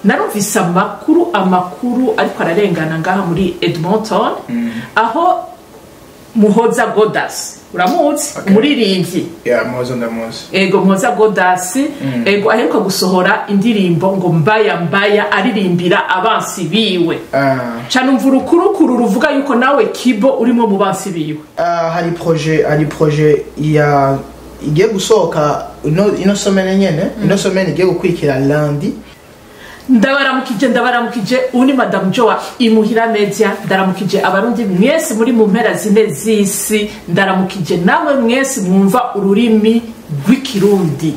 Narumvise amakuru ariko ararengana ngaha muri Edmonton, aho Muhoza Godas, uramuzi? Okay. Umuririmbyi. Yeah, Muhoza ndamuzi. Ego, Muhoza Godas, ego, aheruka gusohora indirimbo ngo "Mbaya Mbaya", aririmbira abansi biwe. Ca numva urukurukuru ruvuga yuko nawe Kibo urimo mu bansi biwe. Hari projet ya igiye gusohoka ino semaine nyene, ino semaine igiye gukurikira lundi. Ndabaramukije, ndabaramukije. Ubu ni Madamu Jowa Imuhira Media. Ndaramukije Abarundi mwese muri mu mpera zine z'isi, ndaramukije namwe mwese mwumva ururimi rw'Ikirundi.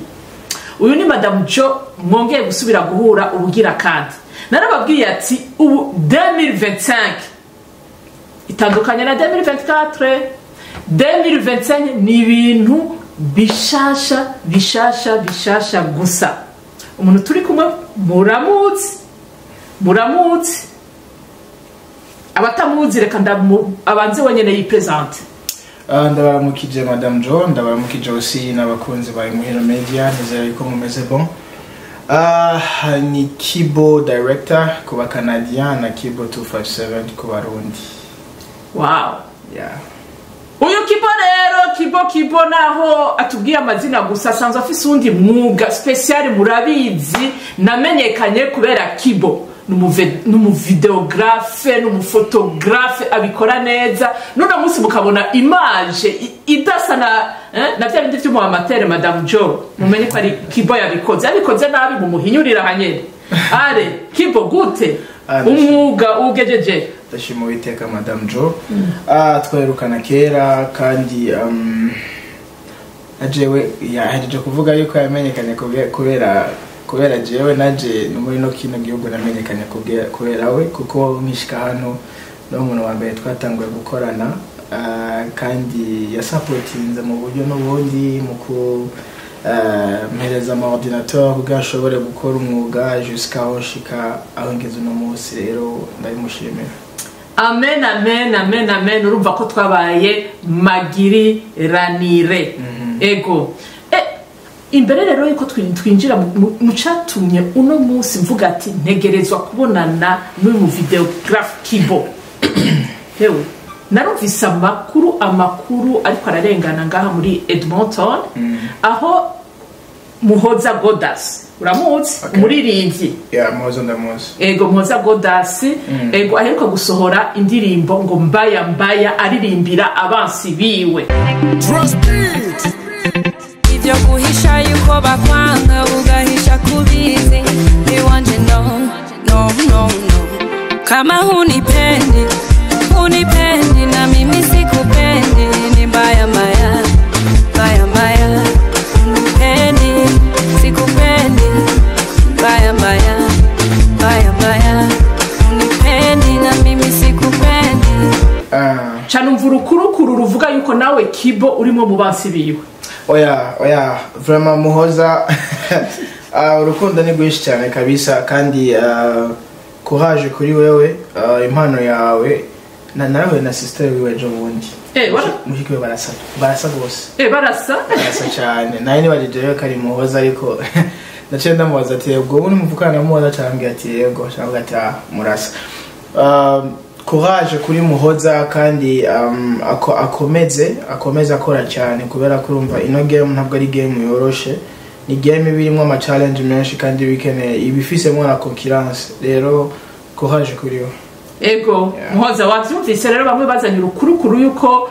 Uyu ni Madamu Jo, mwongeye gusubira guhura ubugira kandi. Narababwiye ati ubu 2025 itandukanye na 2024. 2025 ni ibintu bishasha, bishasha, bishasha gusa. Umuntu turi kumwe muramuzi, muramuzi. Abatamuzi, reka abanze wenyene yiprésente. Ndabaramukije Madame Jo, ndabaramukije aussi n'abakunzi ba Imuhira Media, nizera yuko mumeze bon. Ni Kibo Director ku ba Canadien na Kibo 257 ku Barundi. Wow. Yeah. Uyu Kibo rero, Kibo naho atubwiye amazina gusa, asanzwe afise uwundi mwuga spécial. Murabizi, namenyekanye kubera Kibo ni umuvidéographe, ni umuphotographe, abikora neza. N'uno munsi mukabona image idasa na vya bindi vy'umu amateur Madame Jo, mumenye ko ari Kibo yabikoze. Yabikoze nabi, mumuhinyurira hanyene. Are Kibo, gute? Ah, Umwuga ugejeje? Ndashima Uwiteka, Madame Jo. Twaherukana kera kandi ajewe yahejeje kuvuga yuko yamenyekanye kubera jewe. Naje no muri no kino gihugu namenyekanye kubera we, kuko nkishika hano no umuntu wa mbere twatanguye gukorana, kandi yasapotinze mu buryo n'ubundi mu ku mpereza ama ordinateur kugira ashobore gukora umwuga jusqu'à aho nshika, aho ngeze uno munsi. Rero ndabimushimira. Amen, amen, amen, amen. Urumva ko twabaye magiriranire. Ego. Imbere rero yuko twinjira mu catumye uno munsi mvuga ati ntegerezwa kubonana n'uyu mu vidéographe Kibo, hewe, narumvise amakuru ariko ararengana ngaha muri Edmonton, aho Muhoza Godas, uramuzi? Okay. Umuririmbyi. Yeah, Muhoza ndamuzi. Ego, Muhoza Godas, ego, aheruka gusohora indirimbo ngo "Mbaya Mbaya", aririmbira abansi biwe. Ibyo guhisha yuko bakwanga, ugahisha kubizi iwanje, no, no, no, no. Kama hunipendi, hunipendi, na mimi sikupendi, ni mbaya mbaya, mbaya mbaya. Hunipendi, sikupendi, mbaya mbaya, mbaya mbaya. Hunipendi na mimi sikupendi. Ca numva urukurukuru ruvuga yuko nawe Kibo urimo mu bansi biwe. Oya, oya, vraiment Muhoza, urukundo ni rwinshi cyane kabisa. Kandi courage kuri wewe, impano yawe. Na narahuye na sister wiwe ejo bundi. Mushiki we, barasa, barasa rwose. Barasa. Barasa cyane. Nawe nibajije rero ko ari Muhoza, ariko naciye ndamubaza ati: "Ubwo ubu nimuvukana na Muhoza?" Cyangwa ati: "Yego." Cyangwa ati: "Ah, murasa." Courage kuri Muhoza kandi akomeze akora cyane, kubera ko urumva ino game ntabwo ari game yoroshe, ni game iba irimo ama challenge menshi kandi bikeneye ibifisemo na concurrence. Rero courage kuri we. Ego. Yeah. Muhoza, wavyumvise rero, bamwe bazanye urukurukuru yuko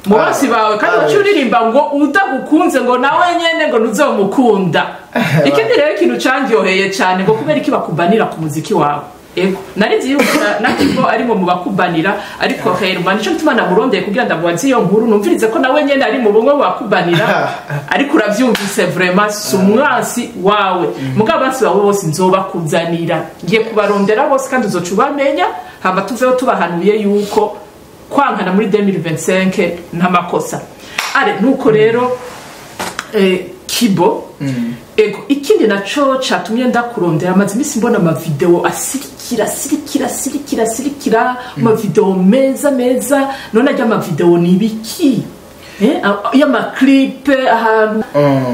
mu bansi bawe kandi waciye uririmba ngo udagukunze ngo nawe nyene ngo ntuzomukunda. Ikindi rero, ikintu candyoheye cyane, ngo kubera iki bakubanira ku muziki wawe? Ego, nari yuko na Kibo arimo mu bakubanira, ariko herma nico gituma namurondeye kugira ndamubaze iyo nkuru, numvirize ko nawe nyene ari mu bumwe mu bakubanira. Ariko uravyumvise, vraiment si umwansi wawe. Mugabo abansi bawe bose nzobakuzanira, ngiye kubarondera bose kandi uzoca ubamenya. Hama tuveho tubahanuye yuko kwankana muri 2025 nta makosa are. Nuko rero Kibo, ego, ikindi naco catumye ndakurondera, amaze iminsi mbona amavideo asirikira, asirikira, asirikira, asirikira, amavideo meza meza. None arya amavideo ni ibiki? Y'amaclip ahantu,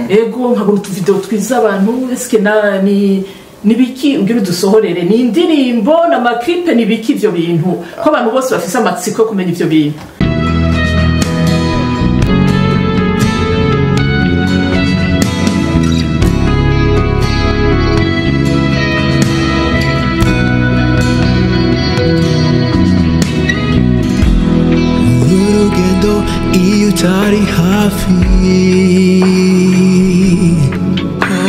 ego, nkabona utuvideo twiza abantu eske na ni Nibiki ugira udusohorere? Ni indirimbo n'amaklipe? Nibiki ivyo bintu ko abantu bose bafise amatsiko yo kumenya ivyo bintu? Urugendo iyo utari hafi,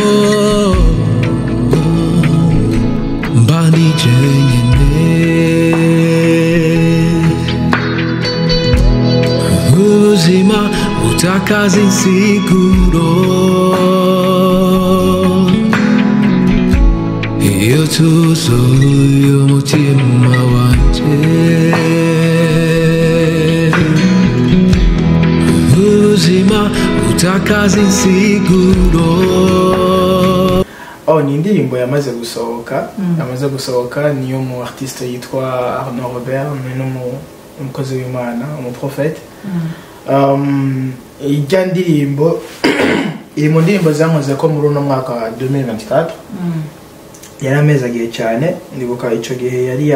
oh, mba ndi jenyine. Ubuzima butakaza insiguro iyo tuzuye umutima wanje. Ubuzima butakaza insiguro. Oh, ni indirimbo yamaze gusohoka, yamaze gusohoka. Niyo mu artiste yitwa Arnaud Robert, ni n'umukozi w'Imana, umuprofete. Ijya ndirimbo iri mu ndirimbo zankoze ko muri uno mwaka wa 2024 yari amezi agiye cyane. Ndibuka ico gihe yari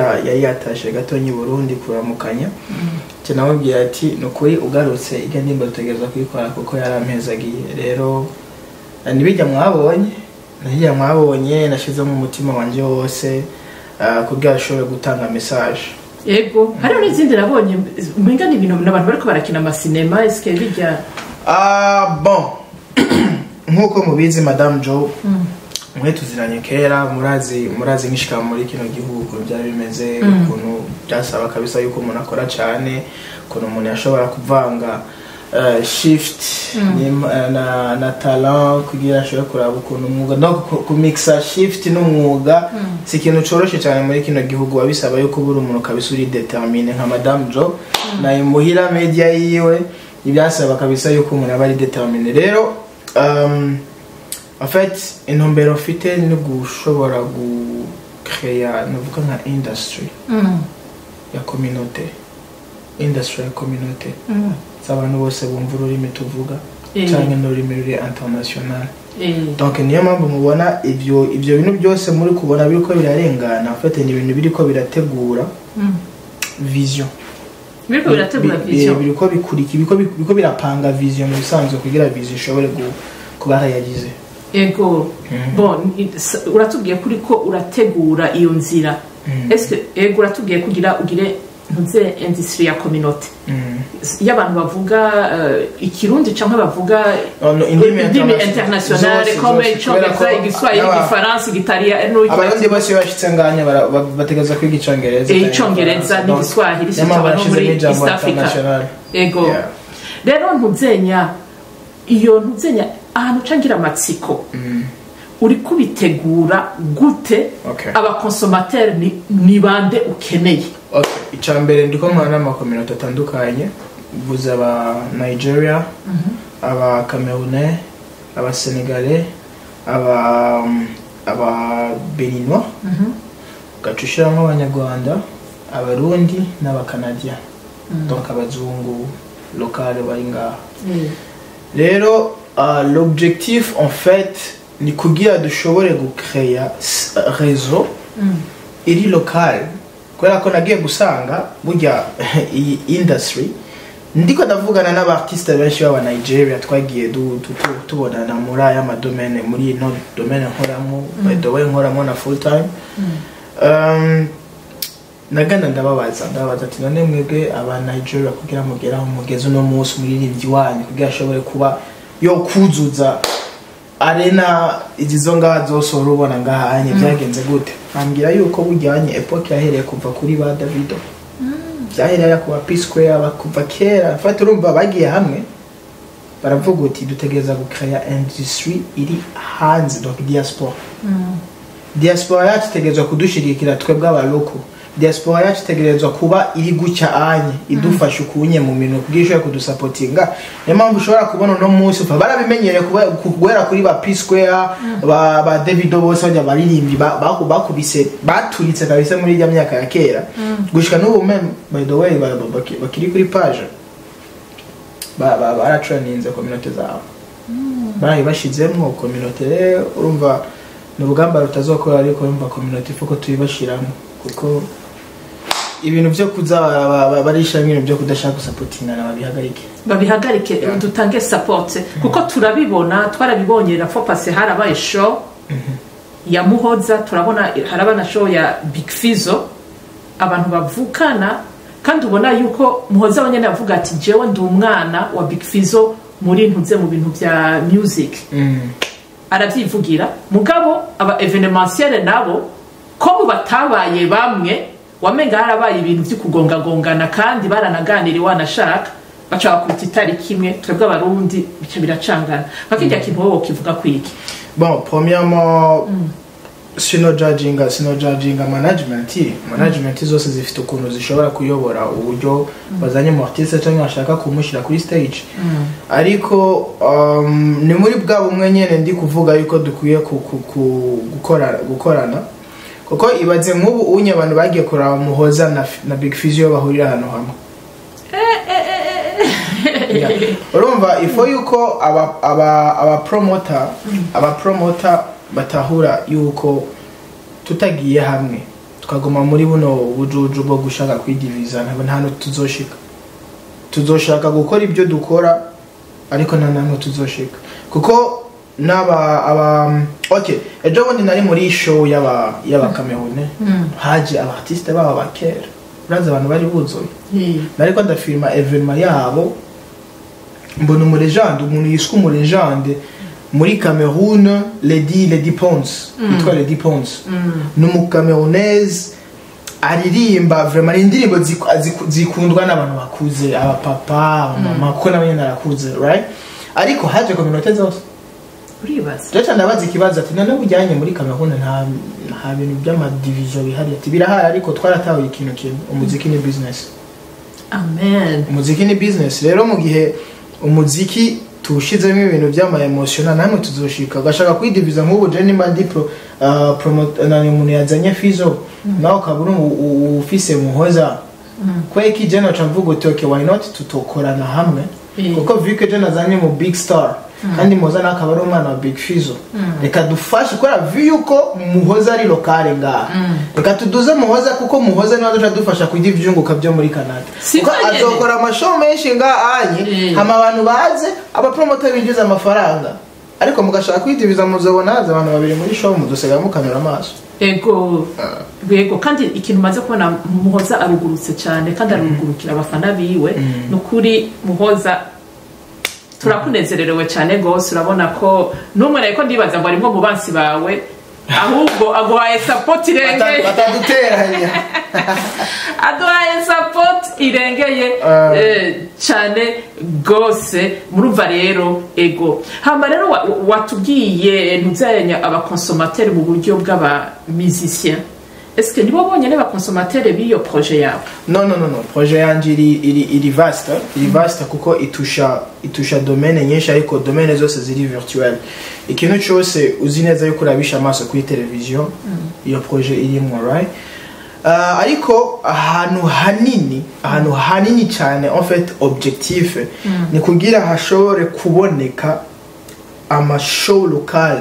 yatashe gato i Burundi kuramukanya, nca namubwira ati: "Ni ukuri, ugarutse ijya ndirimbo dutegereza kuyikora," kuko yari amezi agiye. Rero nibijya mwabonye nashizemo umutima wanje wose, kugira ashobore gutanga message. Ego, hariho n'izindi nabonye umenga ni ibintu n'abantu bariko barakina amasinema. Eske bijya? Ah bon, nk'uko mubizi, Madame Joe, mwe tuziranye kera, murazi nkishika muri kino gihugu ukuntu byari bimeze, ukuntu byasaba kabisa yuko umuntu akora cyane, ukuntu umuntu yashobora kuvanga shift na talent kugira ashobore kuraba ukuntu umwuga no kumixa shift n'umwuga si ikintu coroshe cyane muri kino gihugu. Wabisaba yuko buri umuntu kabisa uri déterminé nka Madame Joe na imuhira media yiwe, ibyasaba kabisa yuko umuntu aba ari déterminé. Rero en fait, intumbero mfite ni gushobora gucrea, navuga nka industry ya communauté, industry ya communauté z'abantu bose bumva ururimi tuvuga cyangwa n'ururimi ruri international. Donc niyo mpamvu mubona ivyo bintu byose muri kubona biriko birarengana. En fait, ni ibintu biriko birategura vision. Biriko birategura vision. Biriko bikurika, biriko birapanga vision mu bisanzwe kugira vision ishobore kuba réalisée. Ego, bon, uratubwiye kuri ko urategura iyo nzira. Eske, ego, uratubwiye kugira ugire ntuze industrie ya communauté y'abantu bavuga ikirundi canke bavuga Oh, no, indimi indimi internationale zose, comme zose, kubera ko icongereza, igiswahili, igifaransa, igitaliyano. Abarundi bose iyo bashitse nganya bategereza kwiga icongereza. Icongereza n'igiswahili, niyo mpamvu surtout abantu muri nashyizemo ijambo East Africa. international. Ego. Yeah. Rero ntuzenya iyo ntuzenya ahantu ucangira amatsiko, uri kubitegura gute? Abaconsommateurs ni bande ukeneye? Okay. Icya mbere, ndiko nkora n'amacommunauté atandukanye, mvuze aba Nigeria, aba Camerounais, aba Senegalais, aba Beninois, ugaca ushiramo abanyarwanda, abarundi n'abakanadiya, donc abazungu locale bari ngaha. Rero l'objectif en fait ni kugira dushobore gucreya réseau iri local, kubera ko nagiye gusanga burya iyi industry, ndiko ndavugana n'abartiste benshi b'aba Nigeria twagiye tubonana muri aya madomaine, muri ino domaine nkoramo, by the way nkoramo na full time. Nagana ndababaza ati: "None mwebwe aba Nigeria, kugira mugere aho mugeze uno munsi, umuririmbyi wanyu kugira ashobore kuba yo kuzuza arena izizo ngaha zose wari ubona ngahanye, byagenze gute?" Ambwira yuko bujyanye époque yahereye kuva kuri ba Davido, byahereye kuba P Square, kuva kera. Mfata urumva bagiye hamwe baravuga uti: "Dutegereza gucrea industry iri hanze." Donc diaspora yacu itegerezwa kudushigikira twebwe abaloko, diaspora yacu itegerezwa kuba iri gutya anye idufasha ukunye mu minwe kugira ishobore kudusapotinga. Niyo mpamvu ushobora kubona uno munsi upfa barabimenyereye guhera kuri ba P Square, ba Davido, bose bajya baririmbyi bakubise baturitse kabisa muri ijya myaka ya kera gushika n'ubu. Même, by the way, bakiri kuri page baratraninze communauté zabo, barabibashizemwo communauté. Rero urumva Ni urugamba rutazokora, ariko yumva community fuko tuyibashiramo, kuko ibintu byo kuza barishiramo ibintu byo kudashaka gusapotingana, babihagarike. Babihagarike. Yeah. Dutange support, kuko turabibona, twarabibonye la fois passée harabaye show ya Muhoza, turabona haraba na show ya Big Fizzo, abantu bavukana, kandi ubona yuko Muhoza wenyine avuga ati: "Jewe ndi umwana wa Big Fizzo muri ntuze mu bintu bya music." Arabyivugira. Mugabo aba événementiel nabo ko mu batabaye bamwe, wamenga harabaye ibintu byo kugongagongana, kandi baranaganira, wanashaka baca bakubita itariki imwe. Twebwe Abarundi bica biracangana. Nka kirya kintu wowe wokivuga kwiki? Bon, premièrement, sino judginga management. Zose zifite ukuntu zishobora kuyobora uburyo bazanye mu artiste cyangwa bashaka kumushyira kuri stage, ariko ni muri bwa bumwe nyene ndi kuvuga yuko dukwiye gukorana, kuko ibaze nk'ubu unye abantu bagiye kuraba Muhoza na Big Fizzo bahurira ahantu hamwe. Yeah. Urumva ifo yuko aba promoter batahura yuko tutagiye hamwe, tukaguma muri buno bujuju bwo gushaka kwidiviza, ntabwo nta hantu tuzoshika. Tuzoshaka gukora ibyo dukora, ariko nta namwe tuzoshika, kuko n'aba aba okay, ejo bundi nari muri show y'aba Cameroon, haje aba artiste babo bakera. Urazi abantu bari buzuye. Nariko ndafilma événement yabo, mbona umulégende, umuntu yiswe umulégende muri Cameroon, Lady Pons, yitwa Lady Pons, ni umucamerounaise aririmba vraiment indirimbo zikundwa n'abantu bakuze, abapapa, abamama, kuko nawe nyene arakuze, right? Ariko haje communauté zose. Uribaza. Jaca ndabaza ikibazo ati: "None ujyanye muri Cameroon nta bintu by'amadivision bihari?" Ati: "Birahari, ariko twaratahuye ikintu kimwe: umuziki ni business." Amen. Umuziki ni business. Rero mu gihe umuziki tuwushizemo ibintu by'ama émotion, namwe tuzoshika ugashaka kwidiviza. Nk'ubu je nimba ndi nani, umuntu yazanye Fizo, nawe ukaba uri ufise Muhoza, kubera iki je noca mvuga uti: "Okay, why not tutokorana hamwe?" Kuko vu que je nazanye mu big star, kandi Muhoza nawe akaba ari umwana wa Big Fizo, reka dufashe, kubera vu yuko Muhoza ari locale ngaha, reka tuduze Muhoza, kuko Muhoza niwe azoca dufasha kurya ivyunguka byo muri Canada, Si kuko ko nyene. azokora amashow menshi ngaha anye, hama abantu baze, abapromota binjiza amafaranga. Ariko mugashaka kwidiviza, muzobona haza abantu babiri muri show, muzosiga mukanura amaso. Ego, kandi ikintu umaze kubona, Muhoza arugurutse cyane, kandi arugurukira abafana biwe. Ni ukuri, Muhoza, turakunezererewe cyane rwose. Urabona ko n'umwe ariko ndibaza ngo arimwo mu bansi bawe, ahubwo aguhaye support irengeye. Bataduteranya. Aduhaye support irengeye cyane rwose. Murumva rero, ego. Hama rero watubwiye ntuzanya abaconsommateurs mu buryo bw'abamusiciens. Eske nibo bonyene baconsommateurs b'iyo projet yawe? No, no, no, no, projet yanje iri vaste, iri vaste, kuko itusha domaine nyinshi, ariko domaine zose ziri virtuel. Ikintu cyose uzi neza yuko urabisha amaso kuri televiziyo, iyo projet irimwo, right? Ariko ahantu hanini cyane, en fait, objectif ni kugira hashobore kuboneka amashow local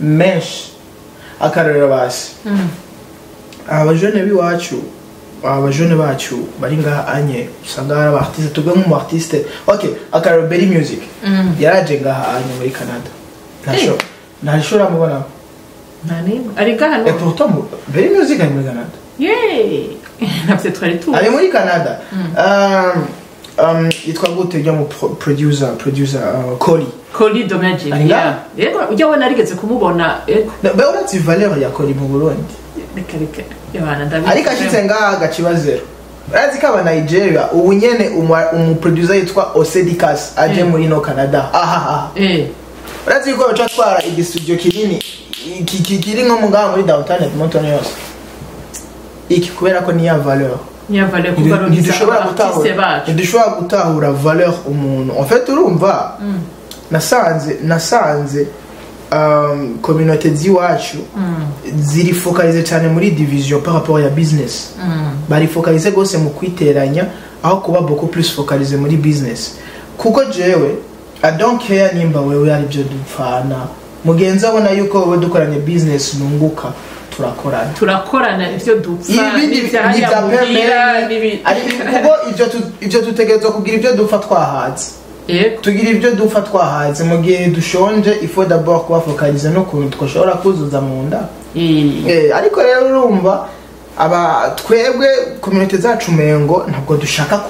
menshi. Akarorero basi, abajene b'iwacu, abajene bacu bari ngaha anye, usanga hari abartiste, tuvuge nk'umu artiste, okay, akarorero Berry Music yaraje ngaha anye muri Canada, ntasho ntashobora mubona. Nta n'imwe ari ngaha? Et pourtant Berry Music ari muri Canada. Yeee, ntabyo twari tuzi. Ari muri Canada. Yitwa gute ujya mu producer Koli? Koli the Magic. Ari ngaha? Yeah. Yego, ujya we narigeze kumubona, yego. Be uratse valeur ya Koli mu Burundi? Reka reka, yabana ndabizi. Ariko ashitse ngaha agaciba zero. Urazi ko aba Nigeria ubu nyene umuproducer yitwa Osedikas aje muri no Canada, aha, urazi ko baca atwara igistudio kinini kiri nko ngaha muri downtown Edmonton yose iki, kubera ko niya valeur. Nyavale kubaruriza Ntidushobora abartiste gutahura bacu. Ntidushobora gutahura valeur umuntu, en fait. Urumva, nasanze communauté z'iwacu ziri focalisé cyane muri division par rapport ya business. Bari focalisé gose mu kwiteranya, aho kuba beaucoup plus focalisé muri business, kuko jewe I don't care nimba wewe ari byo dupfana. Mugenzi abona yuko wowe dukoranye business nunguka, turakorana. Turakorana, ivyo dupfa ibindi n'ivya ni muhira pembeni. Kuko ivyo dutegerezwa kugira ibyo dupfa twahaze. Tugira ibyo dupfa twahaze. Mu gihe dushonje, il faut d'abord kuba focaliser n'ukuntu twashobora kuzuza mu nda. Ariko rero urumva, aba twebwe communauté zacu mengo ntabwo dushaka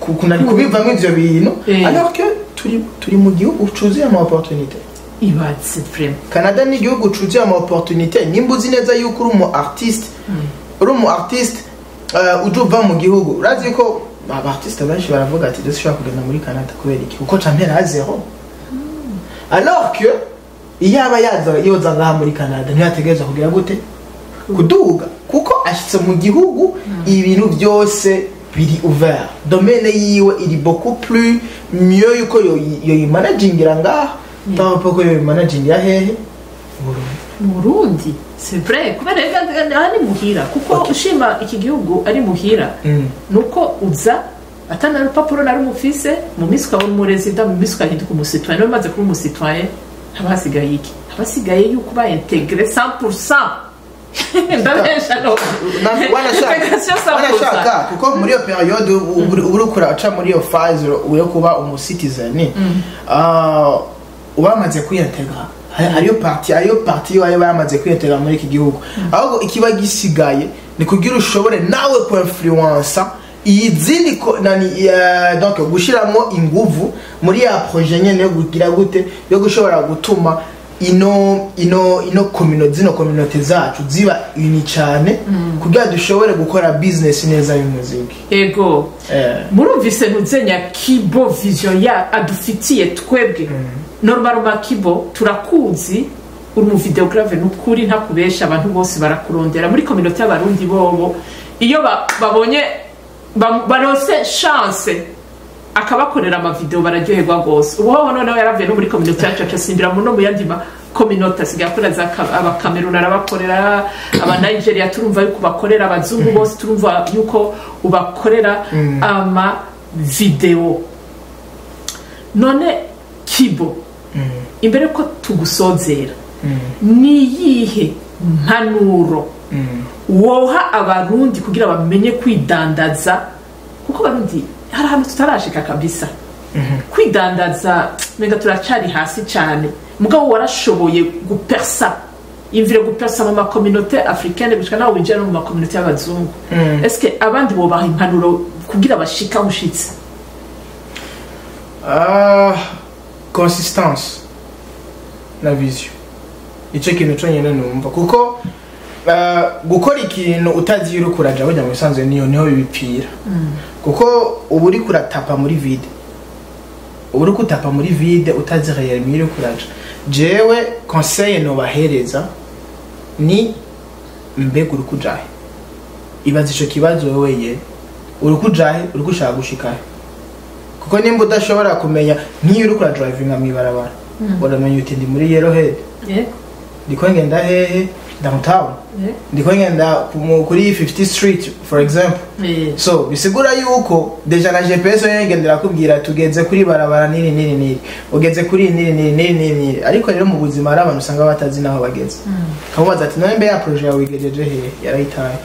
kunani kubivamo ivyo bintu, alors que turi mu gihugu cuzuye ama opportunité. Ibaze vraiment. Canada ni igihugu cuzuye ama opportunité. Nimba uzi neza yuko uri umu artiste, uri umu artiste, uje uva mu gihugu, urazi ko aba artiste benshi baravuga ati: "Dushobora kugenda muri Canada kubera iki? Kuko campera à zéro." Alors que iyo aba yaza, yoza ngaha muri Canada, ntiyategereza kugira gute kuduga, kuko ashitse mu gihugu ibintu byose biri ouvert, domaine yiwe iri beaucoup plus mieux yuko yoyimanagingira ngaha par rapport ko yoyimanagingira hehe? Burundi. Mu Burundi, c'est vrai, kubera rega aha ni muhira, kuko ushima iki gihugu ari muhira. Nuko uza atana rupapuro na rumwe ufise, mu minsi ukaba umurésident, mu minsi ugahinduka umucitoyen. Niba umaze kuba umucitoyen, haba hasigaye iki? Haba hasigaye yuko uba intégré 100%. Ndabesha no? Wanashaka. Intégration 100%. Wanashaka, kuko muri iyo période uba uriko uraca muri iyo phase yo kuba umucitizen, uba wamaze kwiintegra. Hariyo partie iwawe bamaze kwiintegra muri iki gihugu. Ahubwo ikiba gisigaye ni kugira ushobore nawe kuinfluensa izindi nani, donc gushiramwo inguvu muri ya projet nyene yo kugira gute, yo gushobora gutuma ino communauté, zino communauté zacu ziba uni cyane, kugira dushobore gukora business neza y'umuziki. Murumvise ntuzenya Kibo vision ya adufitiye twebwe. Normalement Kibo turakuzi, uri mu vidéographe, nukuri ntakubesha, abantu bose barakurondera muri communauté y'Abarundi. Bobo iyo babonye baronse chance akabakorera amavideo, bararyoherwa rwose. Ubu hoho noneho yaravuye no muri communauté yacu, acasimbira mu no mu yandi ma communauté, asigaye akorera za Abakameruni, arabakorera aba Nigeria, turumva yuko bakorera abazungu bose, turumva yuko ubakorera ama video. None Kibo, imbere ko tugusozera, ni iyihe mpanuro woha Abarundi kugira bamenye kwidandaza? Kuko Abarundi hari ahantu tutarashika kabisa kwidandaza, menga turacari hasi cyane. Mugabo warashoboye gupersa, imvire gupersa mu macommunauté africaine, gushika nawe winjira no mu macommunauté y'abazungu. Eske abandi bobaha impanuro kugira bashika aho ushitse? Consistance na vision, icyo kintu cyonyine numva, kuko gukora ikintu utazi iyo uriko uraja, burya mu bisanzwe niyo niho bibipfira, kuko uba uriko uratapa muri vide, uba uriko utapa muri vide, utazi réellement iyo uriko uraja. Jewe conseil nobahereza ni: mbega uriko ujahe? Ibaza ico kibazo wewe ye: uriko ujahe? Uriko ushaka gushikahe? Kuko nimba udashobora kumenya, nk'iyo uriko uradrivinga mw'ibarabara, uramenya uti: "Ndi muri Yellowhead, ndiko ngenda hehe? Downtown, ndiko ngenda kuri 50 Street, for example." So bisigura yuko déjà na GPS yo ngenda irakubwira tugeze kuri barabara niri niri niri, ugeze kuri niri niri niri niri niri. Ariko rero mu buzima hari abantu usanga batazi naho bageze. Kamubaza ati: "None mbe ya projet yawe igejeje hehe?" Yarayitaye.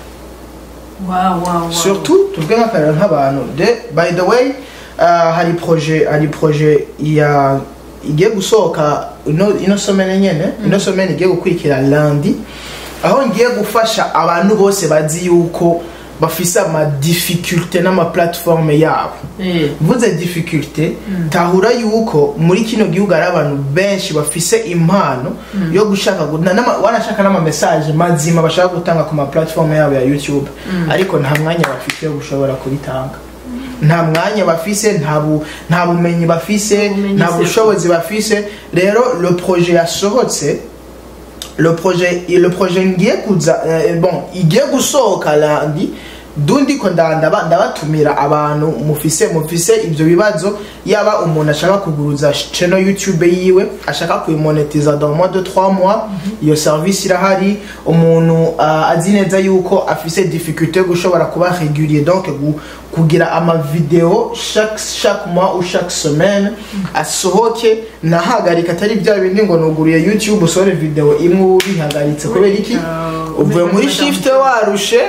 Wow. Surtout tuvuge nk'akarero nk'abantu de, by the way, hari projet ya igiye gusohoka ino semaine nyene, ino semaine igiye gukurikira lundi, aho ngiye gufasha abantu bose bazi yuko bafise ama difficulté n'ama plateforme yabo. Mvuze difficulté, tahura yuko muri kino gihugu hari abantu benshi bafise impano yo gushaka wanashaka n'ama message mazima bashaka gutanga ku ma plateforme yabo ya YouTube, ariko nta mwanya bafite yo gushobora kubitanga, nta mwanya bafise, nta bumenyi bafise, Ubumenyi nta se. bushobozi bafise. Rero le projet yasohotse, le projet ngiye kuza, bon, igiye gusohoka lundi. Dundi ko ndabatumira abantu mufise ibyo bibazo, yaba umuntu ashaka kuguruza channel YouTube yiwe, ashaka kuyimonetiza dans moins de 3 mois, iyo service irahari. Umuntu azi neza yuko afise difficulté yo gushobora kuba régulier, donc kugira ama video chaque mois ou chaque semaine asohoke, nahagarika, atari bya bindi ngo nuguruye YouTube usohore video imwe ubihagaritse. Kubera iki? Uvuye muri shift warushe,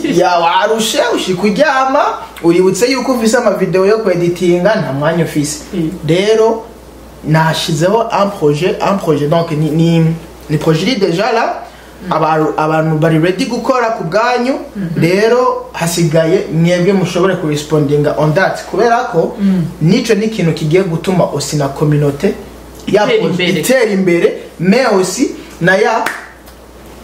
ya warushe, ushika uryama, uributse yuko ufise amavideo yo kweditinga, nta mwanya ufise. Rero nashizeho un projet, donc ni projet iri déjà là. Abantu bari ready gukora ku bwanyu. Rero hasigaye mwebwe mushobore kurespondinga on that, kubera ko nico ni ikintu kigiye gutuma aussi na communauté ya Itera imbere. Itera imbere, mais aussi na ya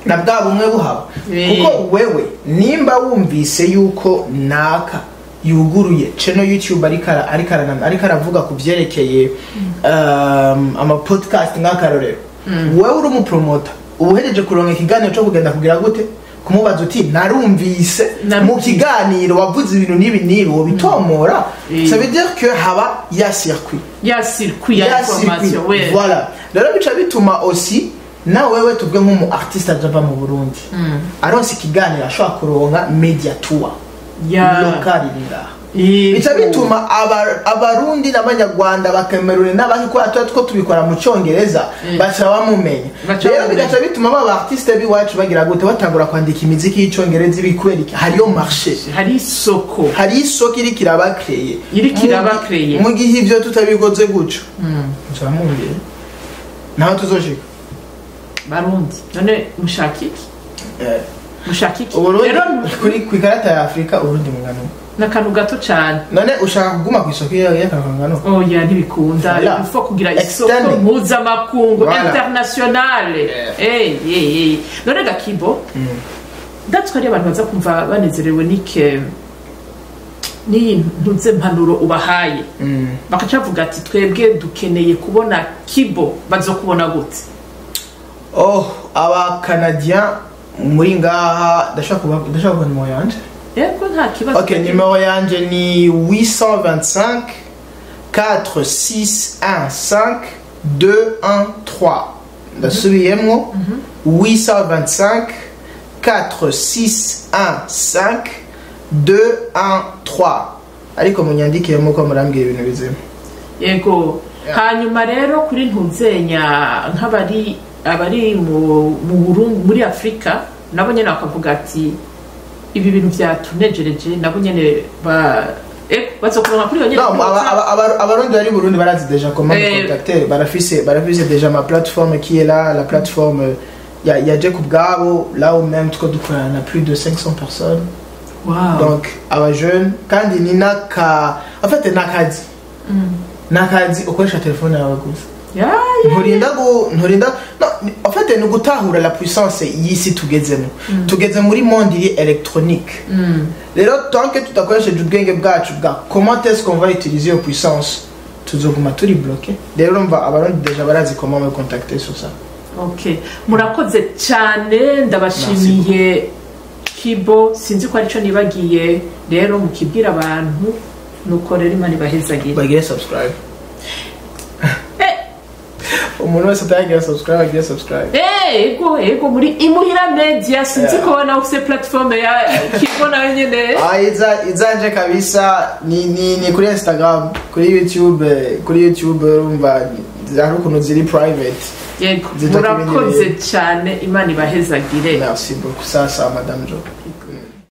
na bwa bumwe buhaba. Kuko wewe nimba wumvise yuko naka yuguruye channel YouTube, ariko aravuga ku byerekeye ama podcast nk'akarorero, wewe uri umupromoter, uba uhereje kuronka ikiganiro cyo kugenda kugira gute, kumubaza uti: "Narumvise mu kiganiro wavuze ibintu n'ibi n'ibi, wobitomora?" Ça veut dire que haba ya circuit. Ya circuit ya Ya information. Circuit. We. Voilà, rero bica bituma aussi na wewe, tuvuge nk'umu artiste aja ava mu Burundi, aronse ikiganiro, ashobora kuronka media tour local iri ngaha. Bica bituma Abarundi n'Abanyarwanda, Abakameruni n'abandi, kubera tuba two tubikora mu Cyongereza, baca bamumenya. Baca Rero bamumenya. bigaca bituma ba artiste b'iwacu bagira gute, batangura kwandika imiziki y'Icyongereza. Ibi kubera iki? Hariyo marché. Hari isoko. Hari isoko iriko irabakreye. Iriko irabakreye. Mu gihe ivyo tutabikoze gutyo, mumbwire naho tuzoshika. Barundi, none mushaka iki? Mushaka iki? Uburundi Rero kuri ku ikarata ya Afurika, Uburundi mungano ni akantu gato cyane. None ushaka kuguma ku isoko y'akantu kangana uko? Oya, ntibikunda. Voilà. Il faut kugira isoko Extending. mpuzamakungu, Voilà. internationale. Eh, eh, eh. None gakibo, ndatswe ari abantu baza kumva banezerewe nike n'iyi ntuze mpanuro ubahaye, bakaca bavuga ati: "Twebwe dukeneye kubona Kibo." Bazokubona gute? Oh, Abacanadien muri ngaha, ndashaka kuba nimero yanje. Yego, nta kibazo. Ok, nimero yanje ni 825 4615 213. Ndasubiyemwo: 825 4615 213. Ariko munyandikiremo ko murambwira ibintu bizima. Yego. Hanyuma rero kuri ntuzenya nk'abari abari mu Burundi, muri Afurika, nabo nyene bakavuga ati: "Ibi bintu byatunejereje." Nabo nyene ba bazokuronka kuri iyo nyene No, kuri WhatsApp. Abarundi bari Burundi barazi déjà comment me contacter. Barafise déjà ma plateforme qui est là, la plateforme ya je ku bwabo, là où même two dukorana na plus de 500 personnes. Donc aba jeunes, kandi ni naka, en fait nakazi nakazi ukoresha telefone yawe gusa. Nturinda, no, en fait ni ugutahura la puissance y'isi tugezemo. Tugeze muri monde iri électronique. Rero tant que tudakoresheje ubwenge bwacu bwa comment est-ce qu'on va utiliser iyo puissance, tuzoguma turi bloqué. Rero urumva, Abarundi déjà barazi comment me contacter sur ça. Okay, murakoze cyane, ndabashimiye Kibo. Sinzi ko aricyo nibagiye, rero mukibwira abantu, nuko rero Imana ibahezagire. Bagire subscribe. Umuntu wese atayagira subscribe agire subscribe. Ego, muri Imuhira Media. Sinzi ko nawe ufite platform ya Kibo nawe nyene. Ah, izanje kabisa ni kuri Instagram, kuri YouTube, kuri YouTube urumva hari ukuntu ziri private. Yego. Zitwa ibindi Murakoze bintu. cyane, Imana ibahezagire. Merci beaucoup, sasa madame Jo.